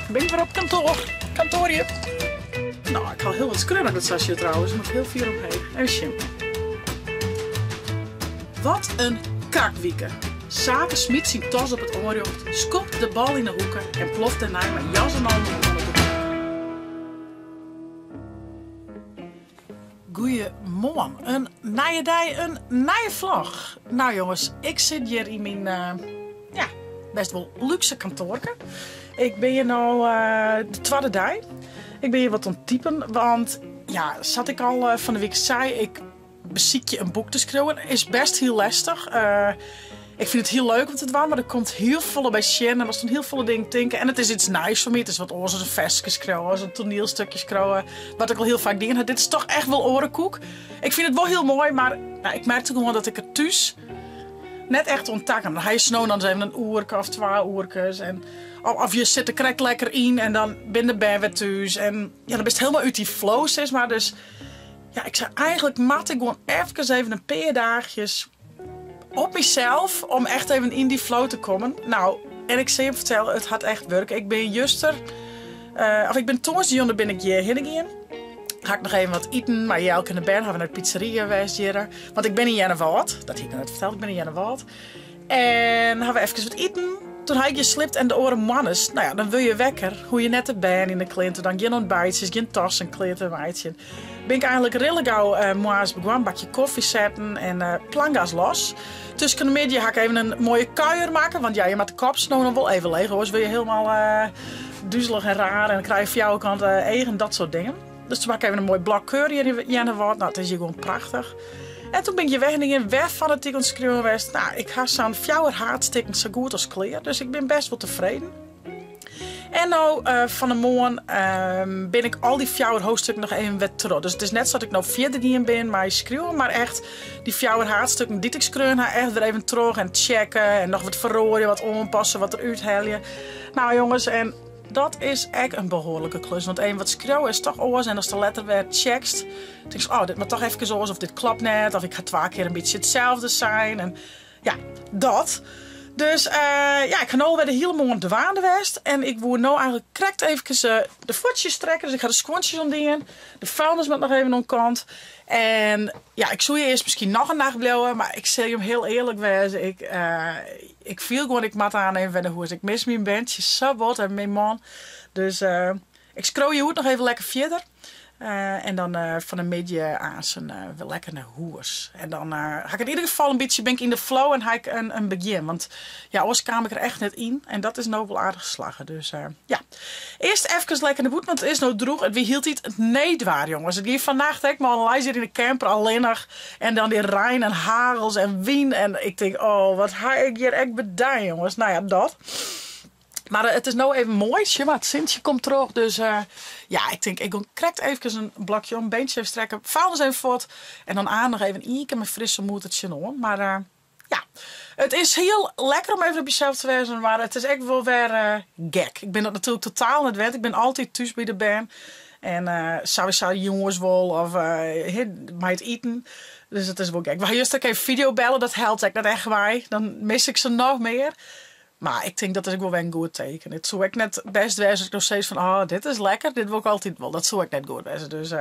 Bin ik wer op kantoar. Kantoarje. No, ik ha al hiel wat skreaun as ik dat sa sjoch trouwens. Moat hiel fier omheech. Even sjen. Wat in kakwike. Sake smyt syn tas op it oanrjocht, skopt de bal yn 'e hoeke en ploft dêrnei mei jas en al oan op de bank. Goeiemoarn. In nije dei, in nije vlog. Nou jonges, ik sit hjir yn myn ja, best wol lúkse kantoarke. Ik bin hjir no de twadde dei. Ik bin hjir wat oan it typen, want ja, sa't ik al fan de wike sei, ik besykje in boek te skriuwen. Is best hiel lestich. Ik fyn it hiel leuk om te dwaan, mar der komt hiel folle by sjen en moatst oan hiel folle dingen tinke. En it is iets nijs foar my, it is wat oars as in ferske skriuwe, as in toanielstukje skriuwe, wat ik al hiel faak dien ha. Dit is toch echt wol oare koek. Ik fyn it wol hiel moai, mar ik merkte gewoan dat ik der thús net echt oan ta kaam. Dan ha je sno dan ris even in oerke of twa oerkes en of je sitte krekt lekker yn en dan binne de bern wer thús en ja, dan bist helemaal út dy flow sis mar. Dus ja, ik sei eigenlik moat ik gewoan efkes even in pear daagjes op mysels om echt even yn dy flow te kommen. Nou, en ik sil jim fertelle, it hat echt wurke. Ik bin juster, of ik bin tongersdeitejûn bin ik hjir hinne gien. Ha ik noch even wat iten mei Jelke en de bern, ha we nei de pizzeria west hjirre. Want ik bin yn Earnewâld, dat hie ik noch net ferteld, ik bin yn Earnewâld. En ha we efkes wat iten. Toen ha ik hjir sliept en de oare moarns, nou ja, dan wurd je wekker. Hoe je net de bern yn de klean te dwaan, gjin ontbijtsjes, gjin tassen klear te meitsjen. Bin ik eigenlik rillik gau moarns begoan, bakje kofje setten en plangas los. Tusken de middei ha ik even in moaie kuier makke, want ja, je moat de kop no noch wol even leech, oars wurd je hielendal duzelich en raar en dan krije je fjouwerkante eagen, dat soart dingen. Dus toen makke ik even in moai blok keur hjir yn Earnewâld. Nou, it is hjir gewoan prachtich. En toen bin ik hjir wer hinne gien, wer fanatyk oan it skriuwen west. Nou, ik ha sa'n fjouwer haadstikken sa goed as klear, dus ik bin best wol tefreden. En no fan 'e moarn bin ik al dy fjouwer hoofdstukken noch even wer troch. Dus it is net sa dat ik no fierder gien bin mei skriuwen, mar echt dy fjouwer haadstukken dy't ik skreaun ha, echt wer even troch en tsjekke en noch wat feroarje, wat oanpasse, wat derút helje. Nou jonges, en dat is ek in behoarlike klus, want even wat skriuwe is toch oars en ast der letter wer tsjekst, tinkst, oh, dit moat toch efkes oars of dit klopt net of ik ha twa kear in bytsje itselde sein en ja, dat. Dus ja, ik ha no alwer de hiele moarn dwaande west en ik woe no eigenlik krekt eefkes de fuotsjes strekke, dus ik ha de skuontsjes oandien, de vuilnis moat noch even oan kant en ja, ik soe hjir earst miskien noch in nacht bliuwe, mar ik sil jim hiel earlik wêze, ik ik fiel gewoan, ik moat aan even wer nei hûs. Ik mis myn berntsjes sa bot en myn man. Dus ik skriuw hjoed noch even lekker fierder. En dan fan 'e middei aansen wer lekker nei hûs. En dan ha ik yn ieder gefal in bytsje, bin ik yn de flow en ha ik in begjin. Want ja, oars kaam ik der echt net yn. En dat is no wol aardich slagge. Dus ja, earst efkes lekker nei bûten, want it is no droech. It wie hieltyd needwaar, jonges. It gie fannacht ek, man lei hjir yn de camper allinnich. En dan dy rein en hagels en wyn. En ik tink, oh, wat ha ik hjir ek bedien, jonges. Nou ja, dat. Mar it is no even moai. Sjoch mar, it sintsje komt troch. Dus ja, ik tink, ik gean krekt eefkes in blokje om, beentsje even strekke, vuilnis even fuort. En dan aan noch even ien kear mei frisse moed der tsjinoan. Mar ja, it is hiel lekker om even op jesels te wêzen, mar it is ek wol wer gek. Ik bin dat natuerlik totaal net wend. Ik bin altyd thús by de bern. En sawiesa jûns wol of mei it iten. Dus it is wol gek. We ha juster ek even fideobelle, dat helpt ek net echt mei. Dan mis ik se noch mear. Mar ik tink dat is ek wol wer in goed teken. It soe ek net bêst wêze as ik no sis fan oh, dit is lekker, dit wol ik altyd wol. Dat soe ek net goed wêze. Dus,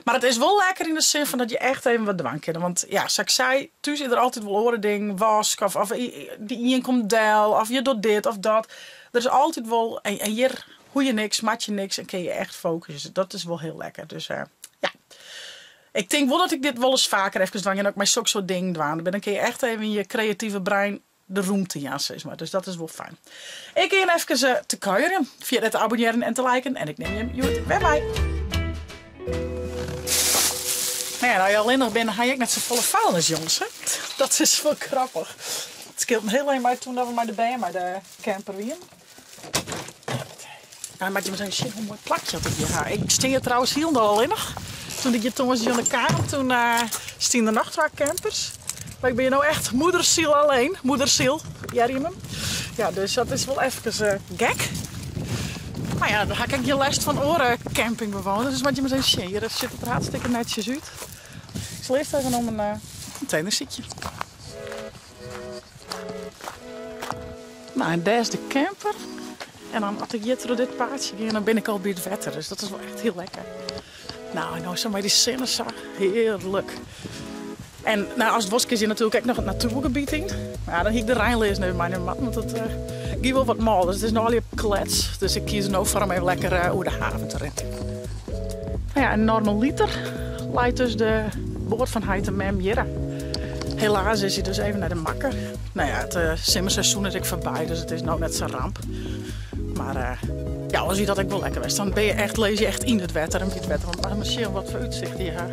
mar it is wol lekker yn de sin fan dat je echt even wat dwaan kinne. Want ja, sa't ik sei, thús is der altyd wol oare dingen, wask of, of dy ien komt del of je docht dit of dat. Der is altyd wol, en hjir hoege je niks, moat je niks en kinne je echt fokusje. Dat is wol hiel lekker. Dus ja. Ik tink wol dat ik dit wolris faker efkes dwaan gean, dat ik mei soksoart dingen dwaande bin. Dan kinne je echt even je kreative brein de rûmte jaan, sis mar. Dus dat is wol fijn. Ik gean efkes te kuierjen. Ferjit net te abonnearjen en te liken. En ik nim jim hjoed wer mei. Nou ja, as je allinnich binne, ha je ek net safolle vuilnis, jonges. Hè? Dat is wol grappich. It skeelt in hiel ein mei toen dat we mei de bern mei de camper wienen. Nou, moat je mar eens even sjen hoe moai plakje dat ik hjir ha. Ik stean hjir trouwens hielendal allinnich. Toen ik hjir tongersdei oan de kaam, toen stienen der noch twa campers. Mar ik bin hjir no echt moedersiel alleen. Moedersiel, hear je me? Ja, dus dat is wol efkes gek. Mar ja, dan ha ik ek gjin lêst fan oare campingbewoners. Dus moat je mar eens even sjen. Hjir sjocht it der hartstikke netsjes út. Ik sil earst even om in kontener sykje. Nou, en dêr is de camper. En dan as ik hjir troch dit paadsje gean, dan bin ik al by it wetter. Dus dat is wol echt hiel lekker. Nou, en no sa mei dy sinne sa, hearlik. En nou, as it wolst kinst hjir natuerlik ek noch it natoergebiet yn. Mar ja, dan hie ik de reinleazen even meinimme moatten, want dat gie wol wat mâl. Dus it is no allegear klets. Dus ik kies der no foar om even lekker oer de haven te rinnen. Nou ja, en normaliter leit dus de boat fan heit en mem hjirre. Helaas is hy dus even nei de makker. Nou ja, it simmerseizoen is ek foarby, dus it is no net sa'n ramp. Mar ja, oars wie dat ek wol lekker west. Dan bin je echt, lizze je echt yn it wetter en by it wetter. Want mar sjen wat foar útsicht je ha.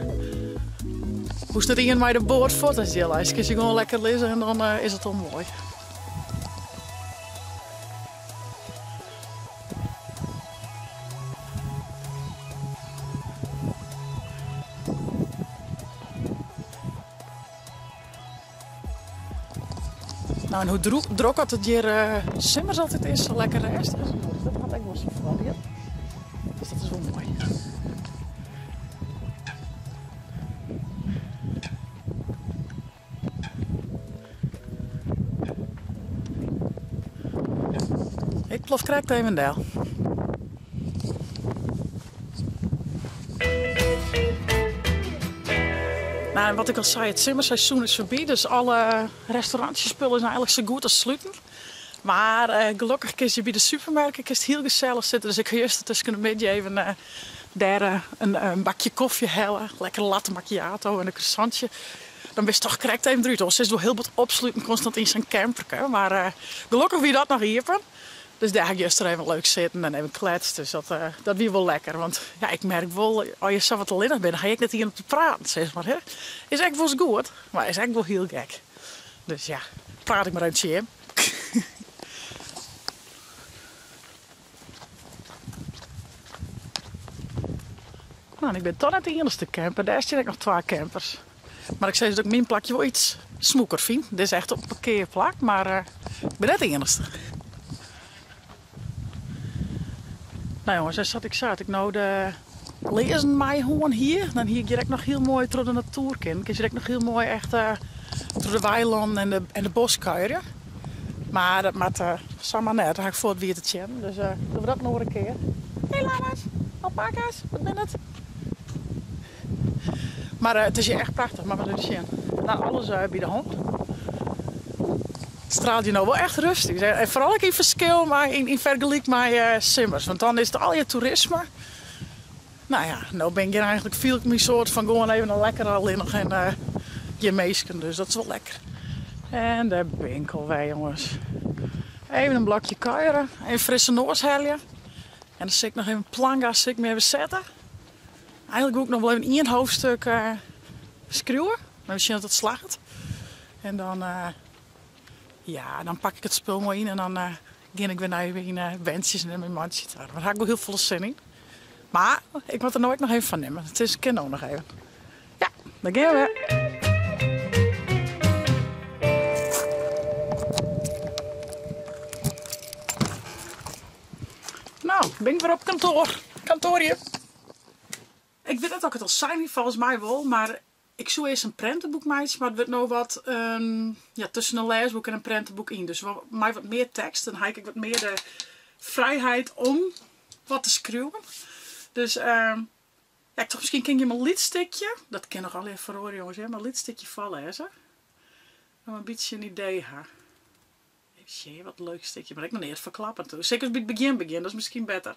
Hoechst net ien mei de boat fuort as hjir leist. Kinst je gewoan lekker lizze en dan is it al moai. Nou, en hoe drok at it hjir simmers altyd is, sa lekker rêstich is it no. Dus dat hat ek wol syn foardiel. Dus dat is wol moai. Ik plof krekt even del. Nou, en wat ik al sei, it simmerseizoen is foarby, dus alle restaurantjespullen is no eigenlik sa goed as sluten. Mar gelokkich kinst hjir by de supermerk kinst hiel gesellich sitte, dus ik ha juster tusken de middei even dêr in bakje kofje helle. Lekker latte macchiato en in croissantje. Dan bist toch krekt even derút. Oars sitst wol hiel bot opsluten konstant yn sa'n camperke. Mar gelokkich wie dat noch iepen. Dus dêr ha ik juster even leuk sitten en even kletst. Dus dat, dat wie wol lekker. Want ja, ik merk wol, as je sa wat allinnich binne, ha je ek net ien om te praten, sis mar. Hè? Is ek wolris goed, mar is ek wol hiel gek. Dus ja, praat ik mar even tsjin jim. Nou, en ik bin toch net de iennichste camper. Dêr stean ek noch twa campers. Mar ik sis dat ik myn plakje wol iets smûker fyn. Dit is echt op in parkearplak, mar ik bin net de iennichste. Nou jonges, en sa't ik sei, at ik no de leazen mei hân hie, dan hie ik hjir ek noch hiel moai troch de natoer kinnen. Kinst hjir ek noch hiel moai echt troch de weilannen en de, en de bosk kuierje. Mar dat moat samar net, dan ha ik fuort wiete teannen. Dus dogge we dat in oare kear. Hey lama's, alpaca's, wat binne it? Mar it is hjir echt prachtich, moat mar even sjen. Nou, alles by de hân. It straalt hjir no wol echt rust út. En foaral ek yn ferskil mei, yn fergelyk mei simmers. Want dan is it allegear toerisme. Nou ja, no bin ik hjir eigentlik, fiel ik my soart fan gewoan even lekker allinnich en gjin minsken. Dus dat is wol lekker. En dêr bin ik alwer, jonges. Even in blokje kuiere, even frisse noas helje. En dan sil ik noch even planga, sil ik my even sette. Eigenlik woe ik noch wol even ien hoofdstuk skriuwe, mar we sjen oft dat slagget. En dan, ja, dan pak ik it spul moai yn en dan gean ik wer nei myn wentsjes en nei myn mantsje ta. Dêr ha ik wol hiel folle sin yn. Mar ik moat der no ek noch even fan nimme. It is, kin no noch even. Ja, dêr gean we wer. No, bin ik wer op kantoar. Kantoarje. Ik wit net oft ik it al sein hie, folgens my wol, mar ik soe earst in prenteboek meitsje, mar it wurdt no wat ja, tusken in lêsboek en in prenteboek yn. Dus mei wat mear tekst, dan ha ik ek wat mear de frijheid om wat te skriuwen. Dus ja, ik tocht miskien kin ik jim in lyts stikje, dat kin noch allegear feroarje jonges hear, mar in lyts stikje foarlêze. Om in bytsje in idee ha. Even sjen, wat in leuk stikje. Mar ek noch neat ferklappen toe. Sil ik ris by it begjin begjinne, dat is miskien better.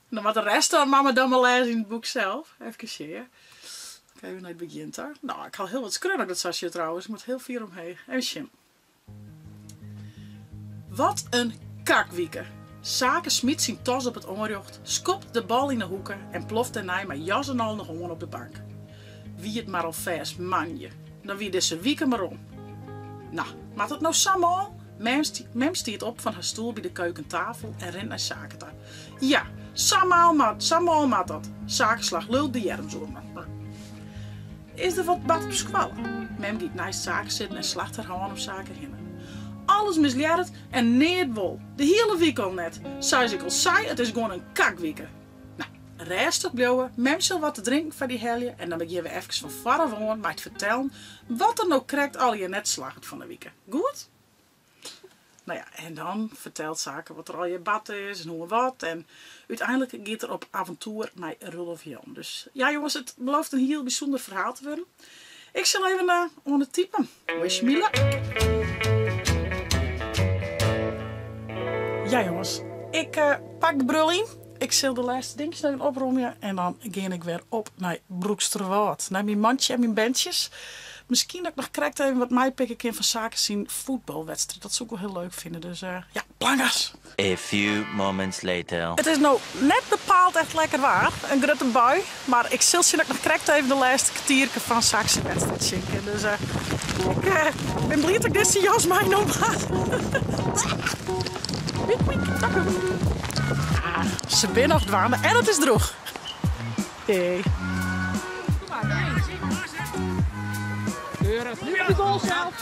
Dan moat de rest dan mama dan mar lêze yn it boek sels. Efkes sjen, hear. Even nei it begjin ta. No, ik ha al hiel wat skreaun as ik dat sa sjoch trouwens. Ik moat hiel fier omheech. Even sjen. Wat in kakwike! Sake smyt syn tas op it oanrjocht, skopt de bal yn 'e hoeke en ploft dêrnei mei jas en al noch oan op de bank. Wie it mar alfêst moandei, dan wie dizze wike mar om. No, moat it no sa mâl? Mem stiet op fan har stoel by de keukentafel en rint nei Sake ta. Ja, sa mâl moat, sa mâl moat dat. Sake slacht lulk de earms oer. Is der wat bard op skoalle? Mem giet neist Sake sitten en slacht har hân om Sake hinne. Alles mislearret en neat wol. De hiele wike al net. Sa as ik al sei, it is gewoan in kakwike. No, rêstich bliuwe, mem sil wat te drinken foar dy helje en dan begjinne we efkes fan foar af oan mei it fertellen wat der no krekt allegear net slagget fan 'e wike. Goed? No ja, en dan fertelt Sake wat der allegear bard is en hoe en wat. En úteinlik giet er op avontoer mei Roelof Jan. Dus ja jonges, it belooft in hiel bysûnder ferhaal te wurden. Ik sil even oan it typen. Wish me luck! Ja jonges, ik pak de brul yn. Ik sil de lêste dinkjes noch even opromje en dan gean ik wer op nei Broeksterwâld. Nei myn mantsje en myn berntsjes. Miskien dat ik noch krekt even wat meipikke kin fan Sake syn fuotbalwedstriid. Dat soe ik wol hiel leuk fine. Dus ja, plangas! A few moments later. It is no net bepaald echt lekker waar, in grutte bui, mar ik sil sjen dat ik noch krekt even de lêste kertierke fan Sake syn wedstriid sjen kin. Dus ik bin bliid dat ik dizze jas meinommen ha. Wiek wiek, Dokkum. Ah, se binne noch dwaande en it is drûch. Hey. Keurig, nu op de goal zelf.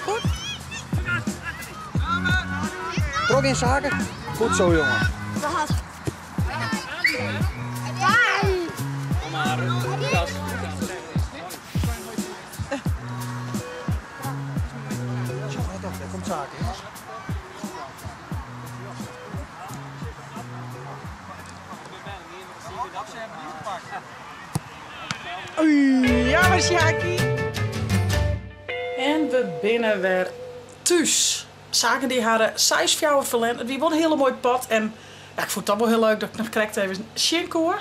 Goed. Trok in Sake. Goed zo, jongen. Let op, daar komt Sake. Oei, jammer Sjaki. En we binne wer thús. Sake dy ha 6-4 ferlern. It wie wol in hiele moai pot en ja, ik fûn it toch wol hiel leuk dat ik noch krekt even sjen koe.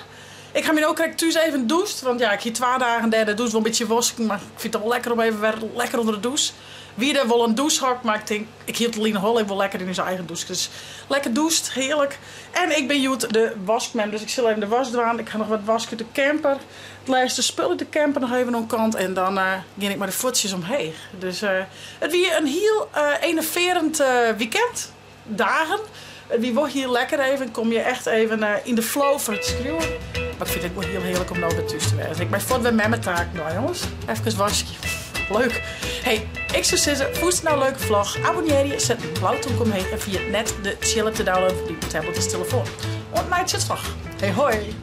Ik ha my no krekt thús even dûst, want ja, ik hie 2 dagen dêr de dûs wol in bytsje wosken, mar ik fyn it toch wol lekker om even wer lekker ûnder de dûs. Wie der wol in dûshok, mar ik tink, ik hie it line wol even lekker yn ús eigen dûs. Dus lekker dûst, hearlik. En ik bin hjoed de waskmem, dus ik sil even de wask dwaan. Ik ha noch wat wask út de camper. It lêste spul út de camper noch even oan kant en dan gean ik mei de fuotsjes omheech. Dus it wie in hiel enerverend weekend, dagen. It wie wol hiel lekker even, kom je echt even yn de flow fan it skriuwen. Mar ik fyn it ek wol hiel hearlik om no wer thús te wêzen. Ik mei fuort wer memmetaken dwaan, jonges. Efkes waskje. Leuk. Hey, ik soe sizze, fûnst it no in leuke vlog? Abonnearje, set in blau tomke omheech en ferjit net de tsjilp te downloaden foar dyn tablet of telefoan. Oant nei tsjutsvlog. Hey hoi!